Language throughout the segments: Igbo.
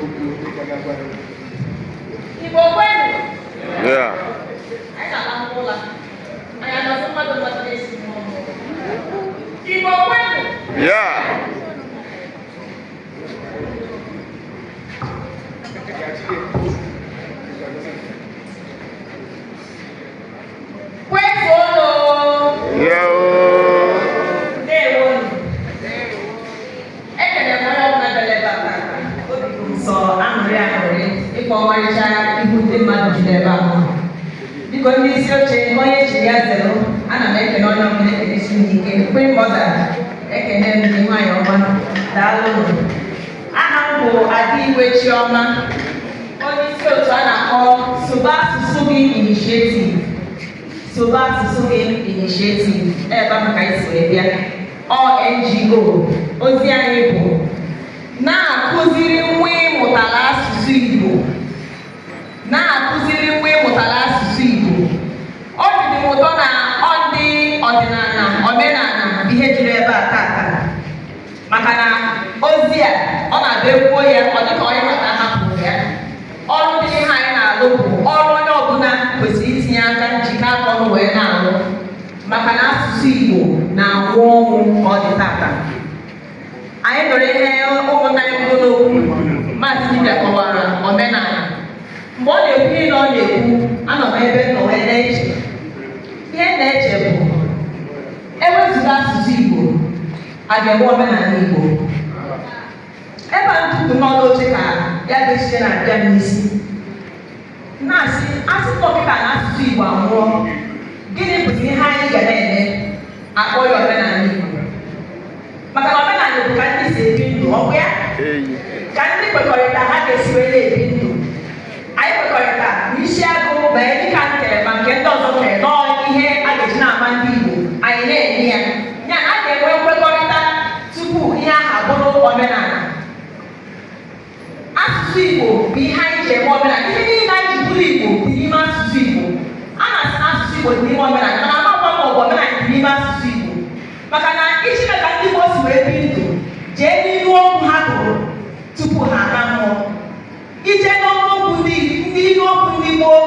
Okwu dịka ga-agwa anyị. Igbo kwenu! Yeah. Anyị na-alahụ ụla. Anyị anọzi mmadụ mmadụ na-esi mmụọ mmụọ. Igbo kwenu! Yeah. Kwezuonụ! Yeah. Oh. Ndewonu! Ekele m onye ọbụla bịara ebe a tata. Obi bụ m sọ aṅụrị aṅụrị ịkpọ ọmarịcha ihu ndị mmadụ juru ebe a nọ. Biko, ndị isi oche, onye chiri ya zere, ana m ekele onye ọbụla, ekelesi m ike. Queen Mother, ekene m gị, nwaanyị ọma, daalụnụ. Aha m bụ Adaiwe Chioma, onye isi otu a na-akpọ Sụba Asụsụ Gị Initiative. Sụba Asụsụ Gị Initiative, ebe ahụ ka anyị si wee bịa. Ọ NGO. Ozi anyị bụ na-akụziri nwa ịmụtara asụsụ Igbo, na-akụziri nwa ịmụtara asụsụ Igbo. Obi dị m ụtọ na ọ ndị ọdịnala, omenala bụ ihe juru ebe a tata, maka na ozi a, ọ na-abịa ekwuo ya, ọ dịka onye maka hapụrụ ya. Ọrụ dị ihe anyị na-alụ bụ ọrụ onye ọbụla kwesịrị itinye aka, njikọ aka ọnụ wee na-alụ, maka na asụsụ Igbo na-anwụ ọnwụ ka ọ dị tata. Anyị nụrụ ihe ụmụnna anyị kwuru n'okwu. Maazị Dibịa kọwara omenala. Mgbe ọ na-ekwu ihe ọ na-ekwu, anọ m ebe m nọ wee na-eche. Ihe m na-eche bụ, ewezụga asụsụ Igbo, a ga-enwe omenala Igbo? Ebe a ntụpụ n'ọnụ oche ka ya bụ echiche na-abịa m n'isi, na-asị, asị ọkịka na asụsụ Igbo anwụọ, gịnị bụzi ihe anyị ga na-eme akpọ ya omenala Igbo? Maka na omenala bụ ka ndị si ebi ndụ, ọ bụ ya Eyi. ka ndị kwekọrịta ha ga-esi wee na-ebi ndụ. Anyị kwekọrịta na isi agụ ma dịka nkere ma nke ndị ọzọ kere nọọ ihe a ga-eji na-ama ndị Igbo, anyị na-eme ya. Ya na a ga-enwe nkwekọrịta tupu ihe ahụ abụrụ omenala. Asụsụ Igbo bụ ihe anyị ji eme omenala. Ihe niile anyị ji bụrụ Igbo dị n'ime asụsụ Igbo. A na-asị na asụsụ Igbo dị n'ime omenala, mana amakwa ma ọ bụ omenala dị n'ime asụsụ Igbo, maka na iji mee ka ndị Igbo si wee bi ndụ, jee n'ilu okwu ha gụrụ tupu ha aga mmụọ, ije n'ọnụokwu ndị ilu okwu ndị gboo,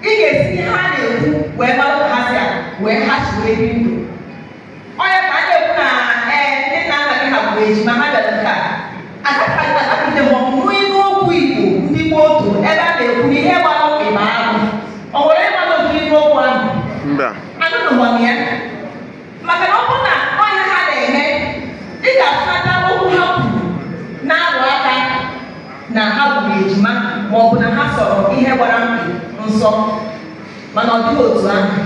ị ga-esi ihe ha na-ekwu wee mara ka ha si wee ha si wee bi ndụ. Onye ka a na-ekwu na ee, ndị nna nna gị ha gburu ejima, ha bịara nke a agagide ma ọmụmụ ilu okwu Igbo ndị gboo toro, ebe a na-ekwu na ihe gbara ịba ahụ, o nwere ịmara otu ilu okwu ahụ? Mba. Anụnụ m ya, maka na ọ bụrụ na onye ha na-eme, ị ga-afụnata okwu ha kwuru na-arụ aka na ha gburu ejima ma ọ bụ na ha sọrọ ihe gbara mkpi nsọ, mana ọ dịghị otu ahụ.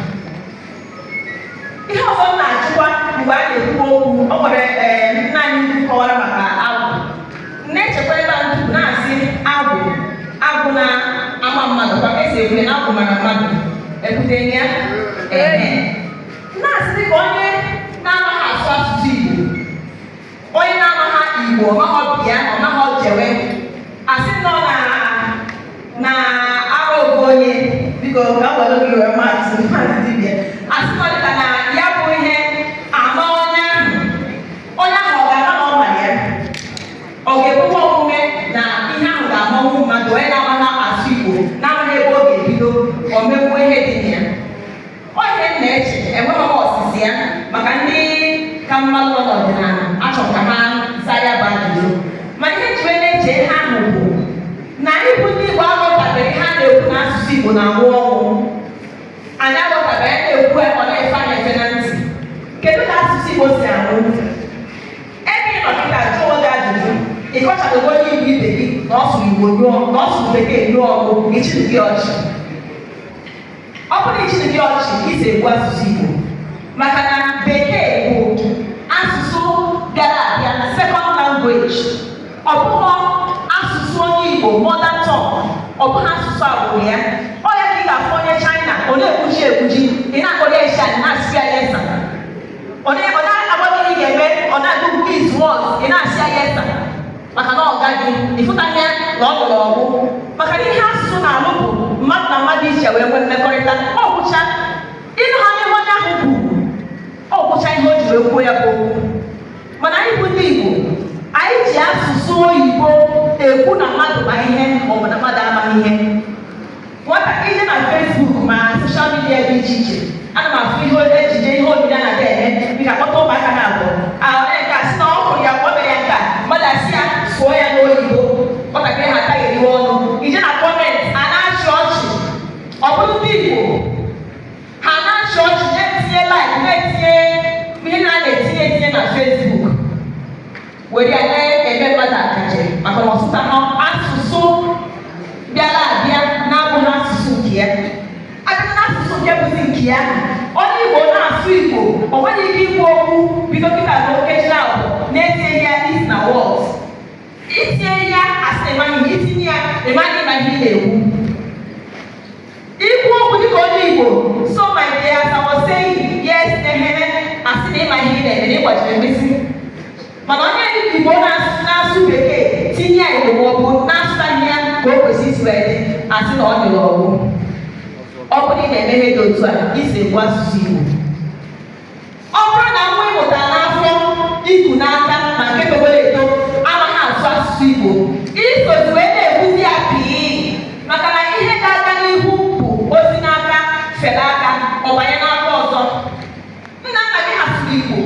Ihe ọzọ m na-achịkwa mgbe a na-ekwu okwu, ọ nwere ee nna anyị ukwu kọwara maka agwụ. M na-echekwa ebe a ntụpụ na-asị, agwụ, agwụ na-ama mmadụ kwa ka esi ekwu ya na agwụ mara mmadụ, ekwute ya ee, na-asị dịka onye na-amaghị asụ asụsụ Igbo, onye na-amaghị Igbo, ọmaghị bịa, ọmaghị jewe, asị nọ na arụ ofu onye, biko ka m were gị wee maatụ, Maazị Dibịa, asị nọ dịka na ya bụ ihe ama onye ahụ, onye ahụ ọ ga-ama na ọ mara ya? Ọ ga-ekwekwa omume na ihe ahụ ga-amanwu mmadụ, onye na-amaghị asụ Igbo, na-amaghị ebe ọ ga-ebido, o mewuo ihe dị na ya? Ọ ihe m na-eche, enweghị m ọsịsị ya, maka ndị ka mmadụ nọ n'ọdịnala, achọrọ ka ha zaa ya bụ ajụjụ. Mana ihe ji wee na-eche ihe ahụ bụ na anyị bụ ndị Igbo aghọtabeghị ihe a na-ekwu na asụsụ Igbo na-anwụ ọnwụ. Anyị aghọtabeghị. Anyị na-ekwu ya, ọ na-efe anyị efe na ntị. Kedu ka asụsụ Igbo si anwụ? Ebe ị nọ kịta, jụọ onwe gị ajụjụ. Ị kọchadogo onye Igbo ibe gị na ọ sụrụ Igbo nyụọ, na ọ sụrụ Bekee nyụọ ọkụ, ichiri gị ọchị. Ọ bụrụ ichiri gị ọchị, isi ekwu asụsụ Igbo, maka na Bekee bụ asụsụ bịara abịa, second language. Ọ bụghị asụsụ onye Igbo, mother tongue, ọ bụghị asụsụ agbụrụ ya. Ọ ya ka ị ga-afụ onye China, ọ na-ekwuji ekwuji, ị na-akpọ ya isi anyị, na-asị ya yes sir. Ọ na-agwa gị ihe ị ga-eme, ọ na-agụ please once, ị na-asị ya yes sir, maka na ọ gaghị ịfụta ya na ọ nụrụ ọgwụ. Maka na ihe asụsụ na-alụ bụ mmadụ na mmadụ iche wee nwee mmekọrịta. Ọ gwụcha ịnụ ha ihe onye ahụ kwuru, ọ gwụcha ihe o ji wee kwuo ya bụ okwu. Mana anyị bụ ndị Igbo, anyị ji asụsụ oyibo ekwu. Ekwu na mmadụ ma ihe maọbụ na mmadụ amaghị ihe. Nwata ije na Facebook ma social media dị iche iche, ana m afụ ihe ejije, ihe onyinye na-ada eme dịka kpọta ụmụaka na abụọ a, onye nke a sị na ọ hụrụ ya, ọ mere ya nke a, mmadụ asị ya sụọ ya n'oyibo, nwatakịrị ha ataghị eriwe ọnụ. Ije na comment, a na-achị ọchị. Ọ bụrụ ndị Igbo, ha na-achị ọchị, na-etinye like, na-etinye ihe na a na-etinye etinye na Facebook, were ya na-eme mmadụ akaje maka na ọsụta ha asụsụ bịara abịa na-abụghị asụsụ nke ya. Abịa n'asụsụ nke bụzi nke ya, onye Igbo na-asụ Igbo, ọ nweghị ike ikwu okwu bido kịta na nkeji abụọ na-etinye ya is na words. Itinye ya, asị ịmaghị ihe itinye ya, ịmaghị ma ihe ị na-ekwu. Ikwu okwu dịka onye Igbo, "So my dear, as I was saying," yes, ehe, asị na ịma ihe ị na-eme, na ịgbajiri mkpịsị. Mana onye Igbo na-asụ bekee tinye ya Igbo ma ọ bụ na-asụtaghị ya ka o kwesịrị isi wee dị, asị na ọ dịrị ọgwụ. Ọ bụrụ ị na-eme ihe dị otu a, isi egbu asụsụ Igbo. Ọ bụrụ na nwa ịmụtara n'afọ iku n'aka ma nke togoro eto amaghị asụ asụsụ Igbo, isozi wee na-ekwuzi ya pii, maka na ihe ga-aga n'ihu bụ ozi n'aka fere aka, ọ banye n'aka ọzọ. Nna nna gị ha sụrụ Igbo,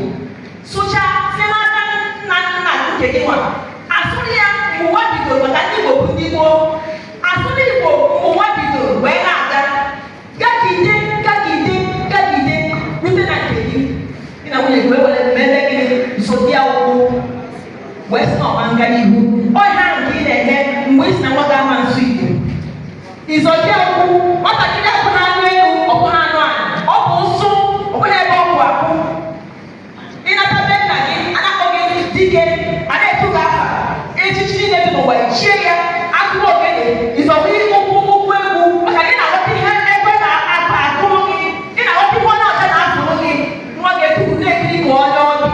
sụchaa, tinye n'aka nna nna nke gị nwa asụrụ ya mgbe ụwa bidoro, maka ndị Igbo bụ ndị gboo asụrụ Igbo. Mgbe ụwa bidoro wee na-aga, gagide gagide gagide rute na nke gị, gị na nwunye gị wee were mmemme gịnị zụdị ya ụkwụ wee sị na ọma nga n'ihu ọhịa ahụ nke ị na-eme. Mgbe ị sị na nwa gị ama nsụ Igbo, ịzọji ụkwụ nwatakịrị akwụ ha anụ elu, ọkwụ ha anụ ala, ọ bụ nsụ, ọ bụghị ebe ọ kwụ akwụ. Ịnata be nna gị, a na-akpọ gị dike, a na-etu gị afa echichi niile dị n'ụwa, ichie ya akụrụ ogene, ịzọwa ụkwụ ụkwụ egwu, maka na ị na-aghọta ihe ebe na-akụ akụrụ gị, ị na-aghọta ihe onye ọcha na-afụrụ gị. Nwa ga-etukwu na-ekiri ka onye ọbịa.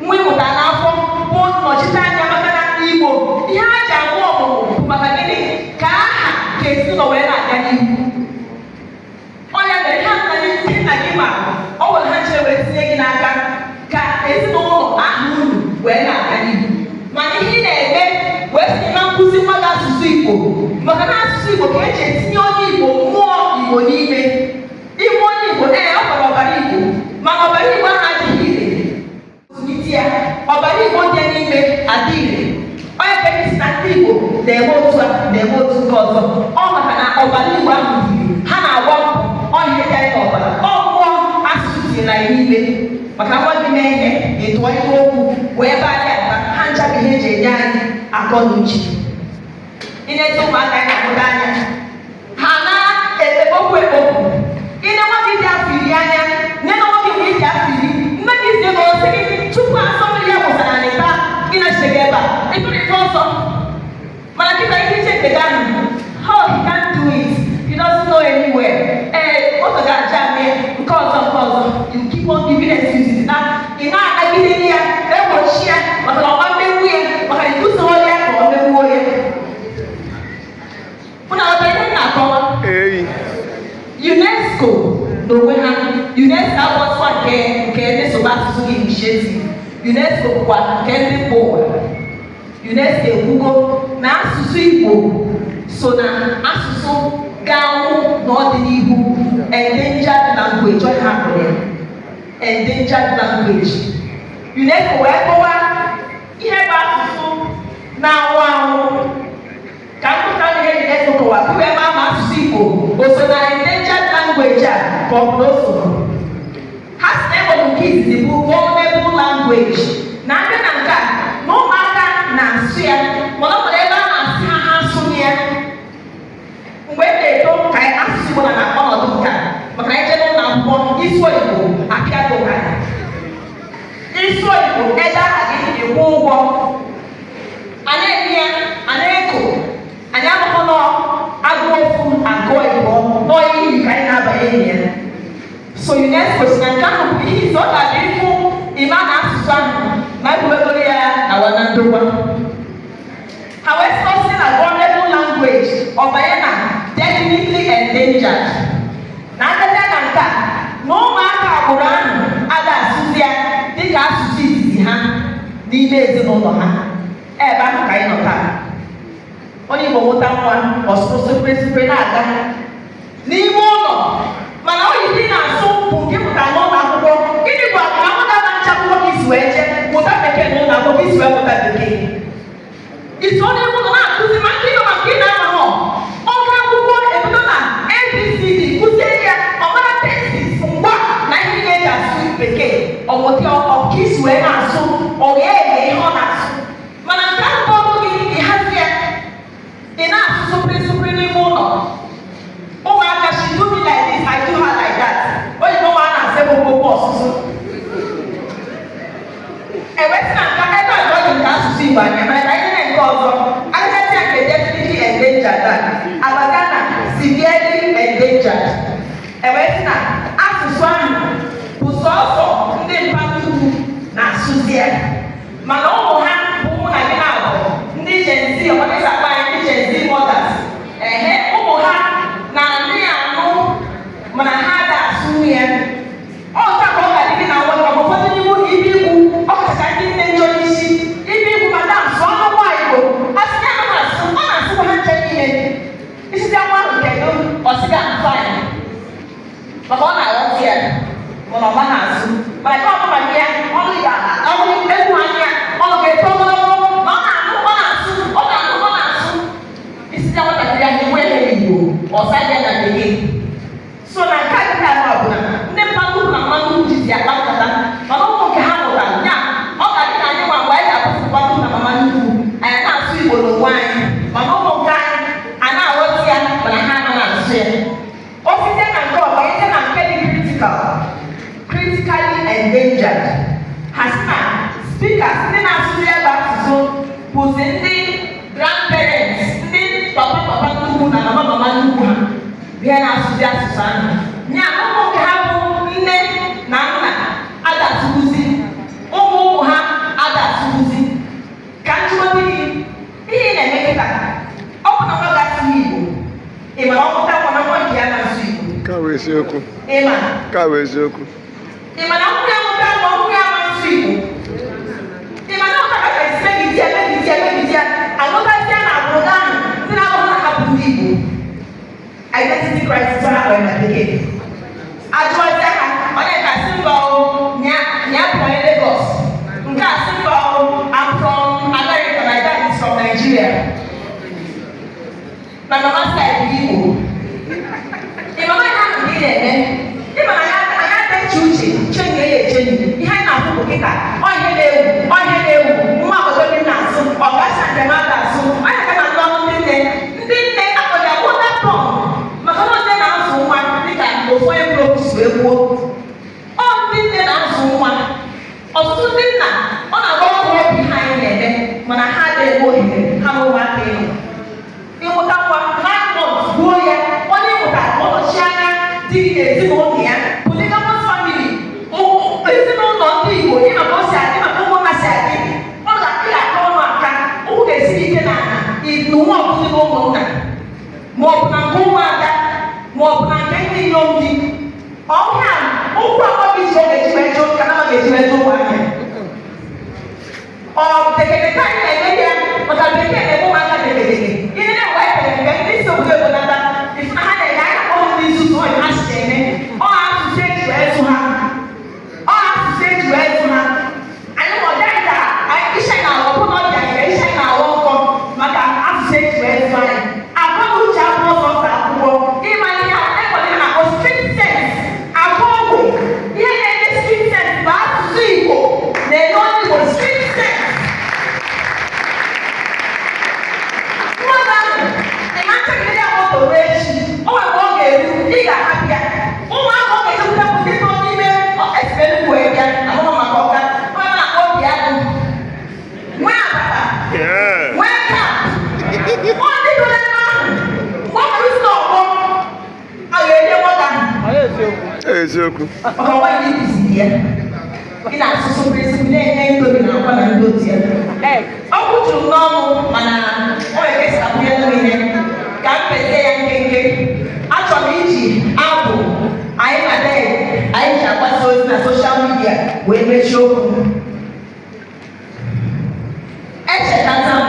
Nwa ịmụta n'afọ bụ nnọchite anya, maka na Igbo ihe a ji amụ ọmụmụ bụ maka gịnị? Ka aha ka ezinụlọ wee na-aga n'ihu. Ọ ya mere ha nna gị, ndị nna gị, ma ọ nwere ha chere wee tinye gị n'aka ka ezinụlọ ahụ unu wee na-aga n'ihu. Mana ihe ị na-eme wee sinye na nkụzi nwa gị asụsụ Igbo, maka na asụsụ Igbo ka eji etinye onye Igbo mmụọ Igbo n'ime ime onye Igbo. Ee, ọ nwere ọbara Igbo, mana ọbara Igbo ahụ adịghị ire. Zụlite ya, ọbara Igbo dị n'ime adị ire. Onye ka esi na ndị Igbo na-eme otu a, na-eme otu nke ọzọ, ọ maka na ọbara Igbo ahụ dị ire. Ha na-agba mbọ, ọ ihe dị anyị n'ọbara, ọ mmụọ asụsụ tinyere na ya n'ime. Maka nwa gị mee ihe, ịtụọ ihe okwu wee baa ya mba, ha ncha bụ ihe eji enye anyị akọ na uche. Ị na-ete ụmụaka anyị na-ahụta anya ha na-ekpokwu ekpokwu. Ị na nwa gị dị afọ 10 anya, nne na nwa gị mgbe ị dị afọ 10, nne gị si ego sị gị tupu asọ mmiri ya wụsara na ịta ịnachite gị ebe a ịtụrụ ife ọsọ. Mana kịta ihe iche nke gị ahụ, how he can't do it, he doesn't know anywhere. Ee, ụzọ ga-aja mee nke ọzọ, nke ọzọ. You keep on giving excuses na ị na-anagide ya, egbochi ya, maka na ọma mmegbu ya, maka na ịkụzighị ya ka ọ megbuo ya. Mụ na ọbara ihe m na-akọwa. Eyi. UNESCO n'onwe ha, UNESCO abụọsọ nke ndị sụba asụsụ gị initiative, UNESCO bụkwa nke ndị mba ụwa. UNESCO ekwugo na asụsụ Igbo so na asụsụ ga-anwụ n'ọdịnihu, endangered language. Ọ ha kpọrọ ya endangered language. UNESCO wee kọwaa ihe bụ asụsụ na-anwụ anwụ. Ka mpụta ihe UNESCO kọwara tupu ebe ama asụsụ Igbo o so na endangered language a, ka ọ bụ na o so ha si na enwere nke izizi bụ vulnerable language, na abịa na nke a na ụmụaka na-asụ ya, mana ọ nwere ebe a na-asị ha ha asụ ya. Mgbe m na-eto ka asụsụ Igbo na ọnọdụ nke a, maka na anyị jee n'ụlọ akwụkwọ, isi Igbo apịa gị ụtarị, isi Igbo ebe aha gị, ịkwụ ụgwọ. A na-eme ya, a na-eko anyị amaghị nọ agụ ofu agụọ ịbụọ nọọ iyi ka anyị na-abanye na ya. So UNESCO si na nke ahụ bụ ihe isi ọ ga-abịa ịfụ ịma na asụsụ ahụ ma ebubegoro ya na wana ndokwa. Ha wee sị na vulnerable language, ọ banye na definitely endangered, na abịa na nke a na ụmụaka agbụrụ ahụ ada asụzi ya dịka asụsụ izizi ha n'ime ezinụlọ ha. Ebe ahụ ka mụta nwa, ọsụsụ sụpere na-aga n'ime ụlọ, mana oyibo ị na-asụ bụ nke mụtara n'ụlọ akwụkwọ. Gịnị bụ akara mụta na nche akwụkwọ ka isi wee jee mụta bekee n'ụlọ akwụkwọ, isi wee mụta bekee? Isi ọ na-eme ụlọ na-akụzi ma nke ịnọ ma nke ị na-amaghọ. Ọgụ akwụkwọ ebido na ABCD, kụzie ya, ọ mara tenses, ngwa na ihe niile eji asụ bekee. Ọmụta ọka isi wee na-asụ, ọ ga-ege ihe ọ na-asụ. Mana nke ahụ bụ ọrụ gị ịhazi ya. Ị na-asụ sụpịrị sụpịrị n'ime ụlọ ụmụaka. She do me like this, I do her like that. Oyibo nwa a na-asị bụ okwu ọsụsụ. Ewesị na nka ebe a ọ dị nke asụsụ Igbo anya, mana ka anyị na nke ọzọ agachasị ya, nke definitely endangered a abata na severely endangered. Ewesị na asụsụ ahụ bụ sọsọ ndị mpaghara ugwu na-asụzi ya, mana ụmụ ha bụ ụmụ na gị na-abụ ndị Gen Z, ọkwadịsa akpa anyị ndị Gen Z mothers, ehe, ụmụ ha na ndị anụ, mana ha ada asụ ya. Ọ ka ọ ga-adị gị na nwa, maka ụfọdụ n'ime ụlọ ibe ikwu, ọ kacha ndị nne njọ n'isi ibe ikwu. Madam, sụọ n'ụgbọ Igbo. A sị ya anaghị asụ, ọ na-asụkwa ha nche niile. Isizi nwa ahụ kedu, ọ sị ga fine, maka ọ na-aghọta ya, mana ọ maghị asụ. Mana ka ọ maka ya ọnụ ya ọnụ egwu anya, ọnụ ga-eto ogologo, ma ọ na-anụ, ọ na-asụ, ọ na-anụ, ọ na-asụ. Isi ya nwatakịrị ahụ enwe ya Igbo, ọsa ya na bekee. So na nke a dị anụ bụ na ndị mmadụ na mmanụ jizi akpa nkata, mana ụmụ nke ha mụtara ya, ọ ga-adị na anyị nwa mgbe anyị ga-abụsị mmadụ na mama nnukwu anyị na-asụ Igbo n'onwe anyị, mana ụmụ nke anyị a na-aghọta ya, mana ha anaghị asụ ya. Osite na nke ọgbọ ite na nke dị critically endangered, ha sị na speakers, ndị na-asụzi ebe asụsụ, bụzi ndị grandparents, ndị papa papa nnukwu na mama mama nnukwu ha bịa na-asụzi asụsụ ahụ. Nya ụmụ nke ha bụ nne na nna ada asụkwuzi, ụmụ ụmụ ha ada asụkwuzi. Ka njụgodị gị, ihe ị na-eme kịta, ọ bụ na nwa ga-asụ Igbo, ị mara ọmụta nwa na nwa nke ya na-asụ Igbo? Ka bụ eziokwu. Ị ma? Ka bụ eziokwu. Ị ma na nwa ya mụta nwa, nwa ya ma asụ Igbo? Ị ma na ọka ka esi megide ya, megide ya, megide ya, alụtazie na agbụrụ ahụ ndị na-abụghị na ha bụ ndị Igbo? Identity crisis ha kpọrọ na bekee. Ajụọzie ha, onye ka sị mba, o nya nya bụ onye Lagos, nke a sị mba, o I'm from America, my dad is from Nigeria, my mama side bụ Igbo. Ị ma ihe ahụ ka ị na-eme? Ị ma na anyị ada eche uche chenye ya echenyi. Ihe anyị na-afụ bụ kịta, ọ ihe na-ewu, ọ ihe na-ewu nwa obodo dị na-asụ, ọ gacha nke m ada asụ. Onye ka na-atụ ọnụ ndị nne akpọrọ ya mother tongue, maka na nne na-azụ nwa, dịka ofu onye kwuru okwu si wee kwuo. Ọ ndị nne na-azụ nwa. Ọtụtụ ndị nna, ọ na-agba ọkụ obi ihe anyị na-eme, mana ha adịghị enwe ohere ha na ụmụaka ịnọ. Ịmụta nwa 9 months, gbuo ya. Onye ịmụta ka ọ nọchi anya di gị n'ezinụlọ ya, polygamous family, ezinụlọ ndị Igbo, ịma ka o si adị, maka ụmụnna si adị, ọ ga ị ga-aka ọnụ aka, ụkwụ ga-esiri ike na n'ụwa ọbụla na ụmụnna, ma ọ bụ na nke ụmụada, ma ọ bụ na nke ndị inyom di ọhịa. Ụkwụ akpọ gị ji ọ ga-eji wee jụ ka na ọ ga-eji wee jụ ụmụaka. Ọ dekedeke anyị na-eme ya, maka bekee na-eme ụmụaka dekedeke. Ihe na-enwe pere mpe, ndị si obodo ebonata ifu na ha na-eme anyị akpọ ndị nzuzu. Ọ ha si eme, ọ asụsụ eji wee zụ ha, ọ asụsụ eji wee zụ ha. Anyị ma ọdị anyị ka anyị isi anyị na-aghọ bụ na ọ dị anyị ka isi anyị na-aghọ nkọ, maka asụsụ eji wee zụ anyị. Akọ na uche abụọ sọsọ akwụkwọ ịma ihe enwere ihe na-akpọ street sense, akọ ọgwụ. Ihe na-enye street sense bụ asụsụ Igbo na-enye onye Igbo street sense. Mmadụ ahụ ị ma nchegide ya moto ruo echi, o nwere mgbe ọ ga-eru, ị ga-ahapụ ya. Ụmụaka ọ ga-echekwuta bụ ndị nọ n'ime esi Enugwu wee bịa ahụhụ, maka ọka onye na-akpọ obi agụ nwee abata, nwee kap, ọ ndị nọ n'ebe ahụ. Mgbe ọ nwere isi n'ọgbọ, a ga-enye nwoke ahụ. Eziokwu. Maka ọnwa ndị kụziri ya, ị na-asụsụ prịnsịpụ na-enye Indomie na akwa na ndị otu ya. Ọ kwụchuru m n'ọnụ, mana o nwere ka esi akwụ ya niile ka m pezie ya nkenke. Achọrọ m iji abụ anyị na de anyị ji agbasa ozi na social media wee mechie okwu. Echetata m,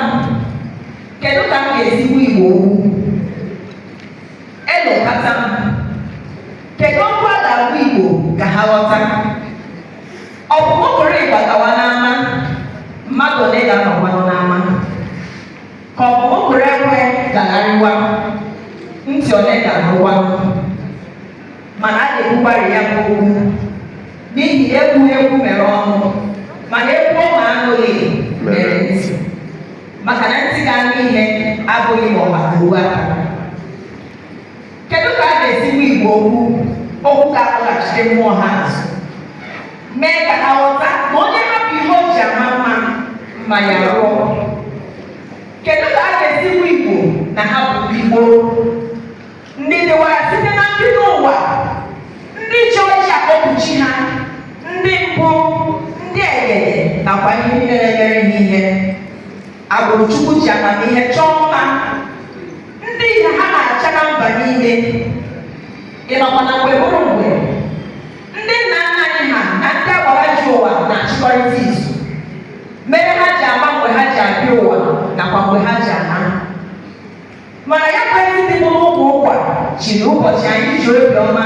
kedu ka m ga-esi gwa Igbo okwu? Ga-anọkwanụ n'ama ka ọ bụ okpuru ekwe gagharịwa, ntị one ga-anụkwanụ, mana a ga-ekwukwarị ya bụ okwu, n'ihi egwu egwu mere ọnụ, mana egwu ma anụghị mere ntị, maka na ntị ga-anụ ihe abụghị ma ọha owu aka. Kedu ka a ga-esi gwa Igbo okwu, okwu ga-akpọghachite mmụọ ha azụ, mee ka ha ghọta na onye hapụ ihe o ji ama mma mma ya rụọ? Kedu ka a ga-esi gwa Igbo na ha bụ ndị gboo, ndị dịwara site na mbido ụwa, ndị ji ọjị akpọpụchi ha, ndị mbụ, ndị egede, nakwa ihe niile na-emere ha ihe agbụrụ Chukwu ji amamihe chọọ mma, ndị ihe ha na-acha na mba niile? Ị nọkwa na mgbe bụrụ mgbe ndị nna nna anyị ha na ndị agbara ji ụwa na-achịkọrịta izu, mere ha ji ama mgbe ha ji abịa ụwa nakwa mgbe ha ji ana. Mana ya bụ ezi dị bụ n'ụkwụ ụkwa chiri ụbọchị anyị ji obiọma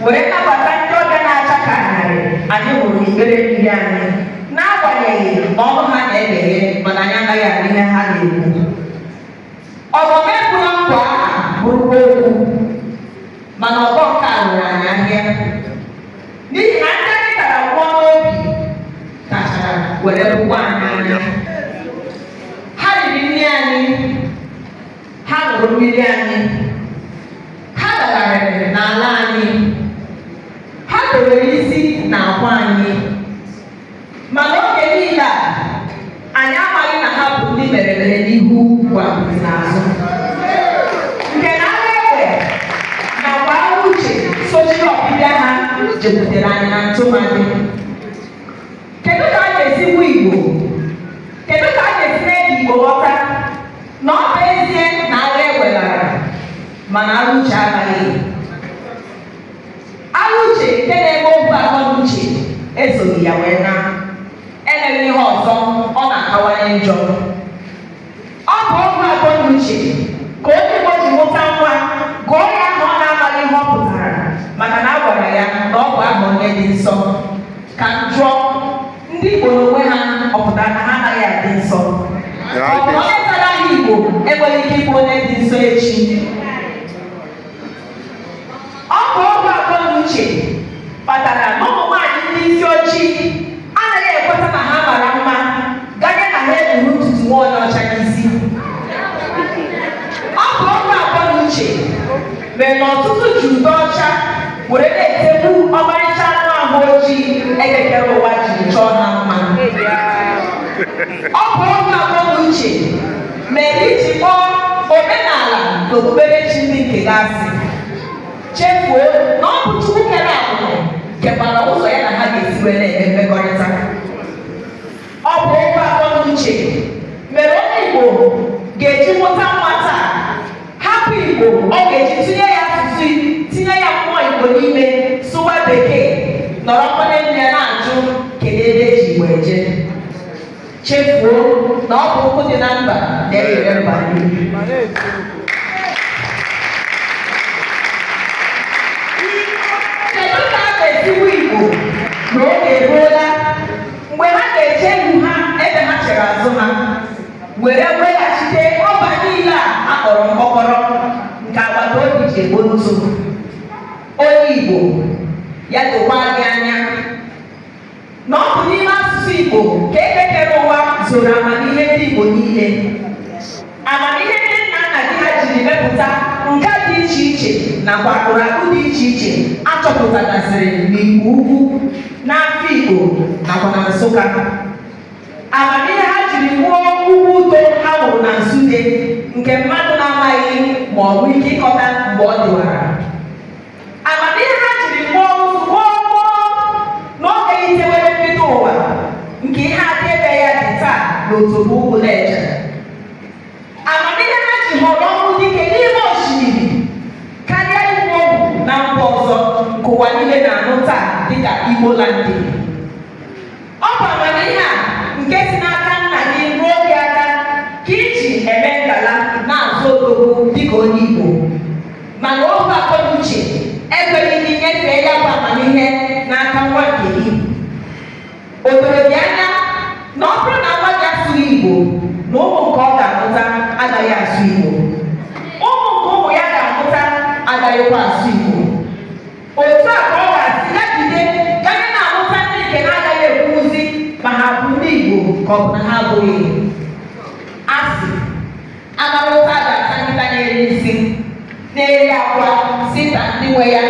were nabata ndị ọbịa na-acha ka anyarị anyị hụrụ n'ikpere mmiri anyị, n'agbanyeghị na ọnụ ha na-emeghe mana anyị anaghị anụ ihe ha na-ekwu. Ọgọmebula nkwa aha bụrụkwa okwu, mana ọgọ nke a rụrụ anyị ahịa, n'ihi na ndị anyị tara mmụọ n'obi kachara were bụkwa anyị anya. Ha riri nri anyị, ha ṅụrụ mmiri anyị, ha gagharịrị n'ala anyị, ha dowere isi n'akwa anyị, mana oge niile a anyị amaghị na ha bụ ndị mere mere n'ihu gwapụrụ n'azụ, nke na agha egbe nakwa agha uche sochiri ọbịbịa ha jekwutere anyị na ntụmadị. Kedu ka a ga-esi gwa Igbo? Kedu ka a ga-esi mee ka Igbo ghọta na ọ bụ ezie na agha egbe lara, mana agha uche anaghị? Agha uche nke na-eme okwu akọ na uche esoghị ya wee na emeghị ihe ọzọ, ọ na-akawanye njọ. Ọ bụ ọgụ akọ na uche ka onye Igbo ji mụta nwa, gụọ ya aha ọ na-amaghị ihe ọ pụtara, maka na a gwara ya na ọ bụ aha onye dị nsọ. Ka m jụọ ndị Igbo n'onwe ha, ọ pụtara na ha anaghị adị nsọ? Ọ bụ onye zara aha Igbo enweghị ike ịbụ onye dị nsọ echi? Ọ bụ ọgwụ akọ na uche kpatara na ụmụ nwaanyị ndị isi ojii anaghị ekweta na ha mara mma ganye na ha ekpuru ntutu nwa onye ọcha n'isi. Ọ bụ ọgwụ akọ na uche mere na ọtụtụ ji ude ọcha were na-etegbu ọmarịcha anụ ahụ ojii ekekere ụwa jiri chọọ ha mma. Ọ bụ ọgwụ akọ na uche mere iji kpọọ omenala na okpukperechi ndị nke gị asị, chefuo na ọ bụ Chukwu kere agbụrụ kekwara ụzọ ya na ha ga-esi wee na-eme mmekọrịta. Ọ bụ okwu akọ na uche mere onye Igbo ga-eji mụta nwa taa, hapụ Igbo ọ ga-eji tinye ya asụsụ, tinye ya mmụọ Igbo n'ime, sụwa Bekee, nọrọkwa n'elu ya na-ajụ kedu ebe eji Igbo eje, chefuo na ọ bụ ụkwụ dị na mba na-ewere mba nri. Kedu ka a ga-esi gwa Igbo na oge eruola mgbe ha ga-eche ihu ha ebe ha chere azụ ha, were weghachite ọba niile a akpọrọ mkpọkọrọ nke agbata obi ji egbo ntụ? Onye Igbo, ya dokwa gị anya na ọ bụ n'ime asụsụ Igbo ka eke kere ụwa zoro amamihe ndị Igbo niile, amamihe ndị nna nna gị ha jiri mepụta nka dị iche iche nakwa akpụrụakpụ dị iche iche achọpụtagasịrị n'Igbo Ukwu, n'Afikpo nakwa na Nsụka, amamihe ha jiri wuo ugwu uto ha wuru na Nsude, nke mmadụ na-amaghị ma ọ bụ ike ịkọta mgbe ọ dịwara, amamihe ha jiri kpụọ ụzụ gboo gboo n'oge yitewere mbido ụwa, nke ihe akaebe ya dị taa n'Otobo Ugwu Lejja, amamihe ha ji họrọ ọnwụ dike n'ime osimiri karịa igbu ogwu na mba ọzọ nke ụwa niile na-anụ taa dịka Igbo Landing. Ọ bụ amamihe a nke si n'aka nna gị ruo gị aka ka iji eme ngala na-azụ odogwu dịka onye Igbo, mana ohu akọ na uche ekweghị gị nyefee ya bụ amamihe n'aka nwa nke gị. O doro gị anya na ọ bụrụ na nwa gị asụghị Igbo Na ụmụ nke ọ ga-amụta agaghị asụ Igbo, ụmụ nke ụmụ ya ga-amụta agaghịkwa asụ Igbo. Otu a ka ọ ga-asị gagide ganye na-amụta ndị nke na-agaghị ekwuzi ma ha bụ ndị Igbo ka ọ bụ na ha abụghị. Asị anarụta ga-ata nkịta na-eri nsị na-eri akwa si ka ndị nwe ya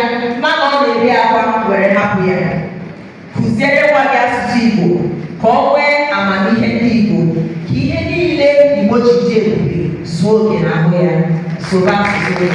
mana ọ na-eri akwa were hapụ ya. Kụziere nwa gị asụsụ Igbo ka ọ nwee amamihe ndị Igbo, ka ihe niile Igbo ji dị ebube zuo oke n'ahụ ya. Soro asụsụ gị.